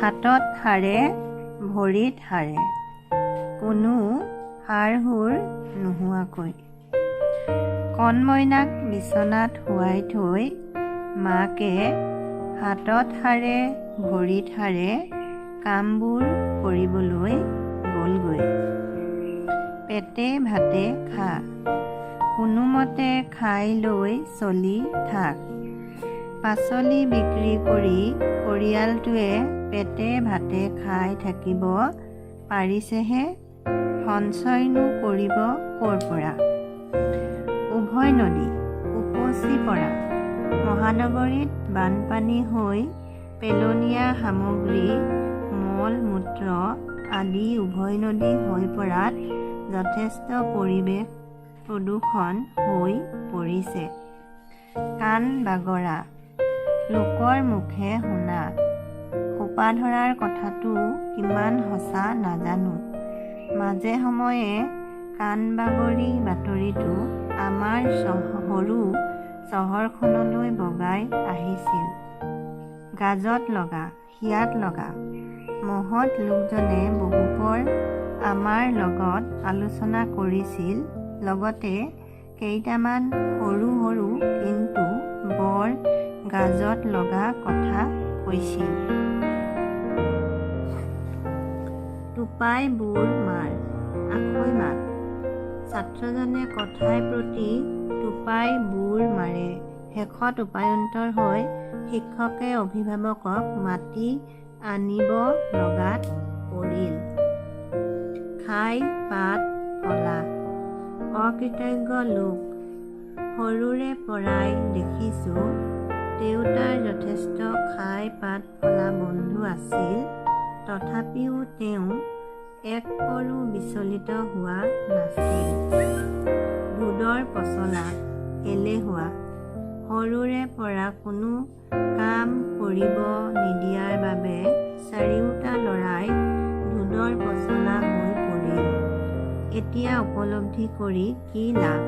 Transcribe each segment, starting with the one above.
হাতত সাৰে ভৰিত সাৰে, কোনো সাৰ-সুৰ নোহোৱাকৈ। কণমইনাক বিছনাত শুৱাই থৈ মাকে হাতত সাৰে ভৰিত সাৰে কামবোৰ কৰিবলৈ গ'লগৈ। পেটে ভাতে খা, কোনোমতে খাই লৈ চলি থাক। পাচলি বিক্ৰী কৰি পৰিয়ালটোৱে পেটে ভাতে খাই থাকিব পাৰিছেহে, সঞ্চয়নো কৰিব ক'ৰ পৰা? উভৈনদী, উপচি পৰা। মহানগৰীত বানপানী হৈ পেলনীয়া সামগ্ৰী, মল-মূত্ৰ আদি উভৈনদী হৈ পৰাত যথেষ্ট পৰিৱেশ প্ৰদূষণ হৈ পৰিছে। কাণ বাগৰা, লোকৰ মুখে শুনা। সোপাধৰাৰ কথাটো কিমান সঁচা নাজানো। মাজে সময়ে কাণ বাগৰি বাতৰিটো আমাৰ সৰু চহৰখনলৈ বগাই আহিছিল। গাজত লগা, হিয়াত লগা। মহৎ লোকজনে বহুপৰ আমাৰ লগত আলোচনা কৰিছিল, লগতে কেইটামান সৰু সৰু কিন্তু বৰ গাজত লগা কথা কৈছিল। টোপাই বুৰ মাৰ, আখৈ মাত। ছাত্ৰজনে কথাই প্ৰতি টোপাই বুৰ মাৰে। শেষত উপায়ন্তৰ হৈ শিক্ষকে অভিভাৱকক মাতি আনিব লগাত পৰিল। খাই পাত ফলা, অকৃতজ্ঞ লোক। সৰুৰে পৰাই দেখিছোঁ দেউতাৰ যথেষ্ট খাই পাত ফলা বন্ধু আছিল, তথাপিও তেওঁ এক পৰো বিচলিত হোৱা নাছিল। ধোদৰ পচলা, এলেহুৱা। সৰুৰে পৰা কোনো কাম কৰিব নিদিয়াৰ বাবে চাৰিওটা ল'ৰাই ধোদৰ পচলা হৈ পৰিল। এতিয়া উপলব্ধি কৰি কি লাভ?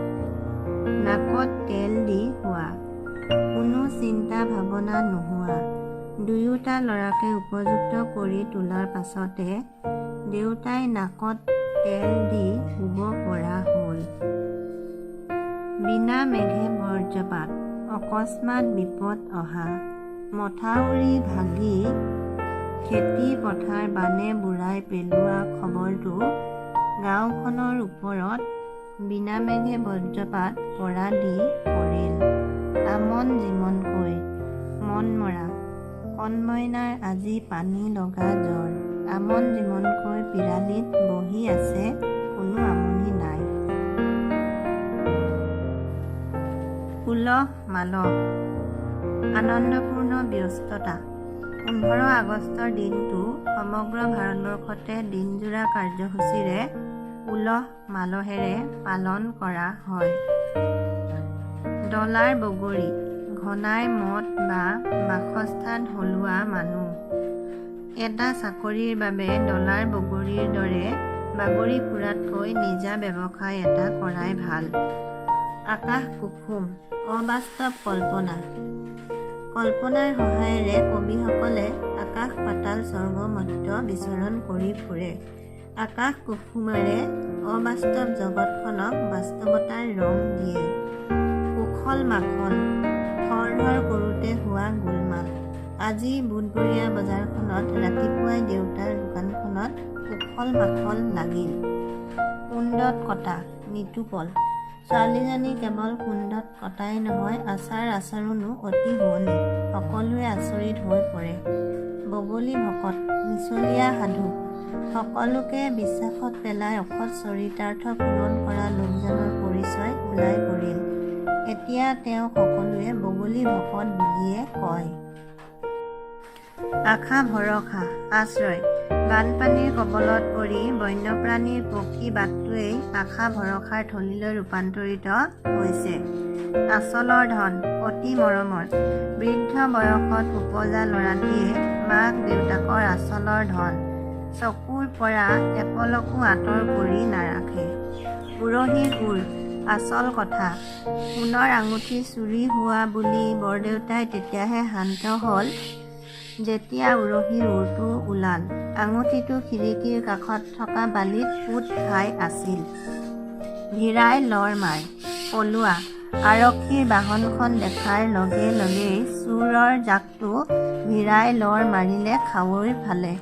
নাকত তেল দি শোৱা, কোনো চিন্তা ভাৱনা নোহোৱা। দুয়োটা ল'ৰাকে উপযুক্ত কৰি তোলাৰ পাছতে দেউতাই নাকত তেল দি শুব পৰা হ'ল। বিনা মেঘে বজ্ৰপাত, অকস্মাৎ বিপদ অহা। মথাউৰি ভাগি খেতি পথাৰ বানে বুৰাই পেলোৱা খবৰটো গাঁওখনৰ ওপৰত বিনামেঘে বজ্ৰপাত পৰা দি পৰিল। আমন জিমনকৈ, মনমৰা। কণমইনাৰ আজি পানী লগা জ্বৰ। আমন জিমনকৈ পিৰালিত বহি আছে, কোনো আমনি নাই। উলহ মালহ, আনন্দপূৰ্ণ ব্যস্ততা। 15 আগষ্টৰ দিনটো সমগ্ৰ ভাৰতবৰ্ষতে দিনজোৰা কাৰ্যসূচীৰে উলহ মালহেৰে পালন কৰা হয়। ডলাৰ বগৰী, ঘনাই মত বা বাসস্থান সলোৱা মানুহ। এটা চাকৰিৰ বাবে ডলাৰ বগৰীৰ দৰে বাগৰি ফুৰাতকৈ নিজা ব্যৱসায় এটা কৰাই ভাল। আকাশ কুসুম, অবাস্তৱ কল্পনা। কল্পনাৰ সহায়েৰে কবিসকলে আকাশ পাতাল স্বৰ্গ মৰ্ত্য বিচৰণ কৰি ফুৰে। আকাশ কুসুমেৰে অবাস্তৱ জগতখনক বাস্তৱতাৰ ৰং দিয়ে। উখল মাখল, খৰধৰ কৰোঁতে হোৱা গোলমাল। আজি বুধবৰীয়া বজাৰখনত ৰাতিপুৱাই দেউতাৰ দোকানখনত উখল মাখল লাগিল। কুন্দত কটা, নিতুপল। ছোৱালীজনী কেৱল কুন্দত কটাই নহয়, আচাৰ আচৰণো অতি শুৱনি, সকলোৱে আচৰিত হৈ পৰে। বগলী ভকত, মিছলীয়া সাধু। সকলোকে বিশ্বাসত পেলাই অসৎ চৰিতাৰ্থ পূৰণ কৰা লোকজনৰ পৰিচয় ওলাই পৰিল। এতিয়া তেওঁক সকলোৱে বগলী ভকত বুলিয়ে কয়। আশা ভৰসা, আশ্ৰয়। বানপানীৰ কবলত পৰি বন্যপ্ৰাণীৰ পকী বাটটোৱেই আশা ভৰসাৰ থলীলৈ ৰূপান্তৰিত হৈছে। আচলৰ ধন, অতি মৰমৰ। বৃদ্ধ বয়সত ওপজা ল'ৰাটিয়ে মাক দেউতাকৰ আচলৰ ধন চকুৰ পৰা এপলকো আঁতৰ কৰি নাৰাখে। উৰহীৰ ওৰ, আচল কথা। সোণৰ আঙুঠি চুৰি হোৱা বুলি বৰদেউতাই তেতিয়াহে শান্ত হ'ল যেতিয়া উৰহীৰ ওৰটো ওলাল, আঙুঠিটো খিৰিকীৰ কাষত থকা বালিত পোত খাই আছিল। ভিৰাই লৰ মাৰ। পলোৱা আৰক্ষীৰ বাহনখন দেখাৰ লগে লগেই চোৰৰ জাকটো ভিৰাই লৰ মাৰিলে খাৱৈৰ ফালে।